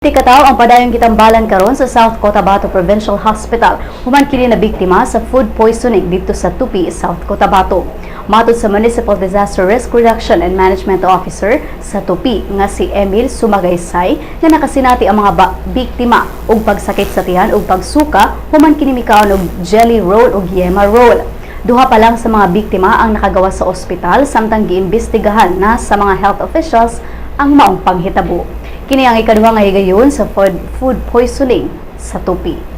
Katawo ang padayong gitambalan karon sa South Cotabato Provincial Hospital human kini na biktima sa food poisoning didto sa Tupi, South Cotabato. Matod sa Municipal Disaster Risk Reduction and Management Officer sa Tupi nga si Emil Sumagaysay nga nakasinati ang mga biktima og pagsakit sa tiyan ug pagsuka human kini mikaon og jelly roll ug yema roll. Duha pa lang sa mga biktima ang nakagawas sa ospital samtang giimbestigahan na sa mga health officials ang maong panghitabo. Kini ang ikaduha nga higayon sa food poisoning sa Tupi.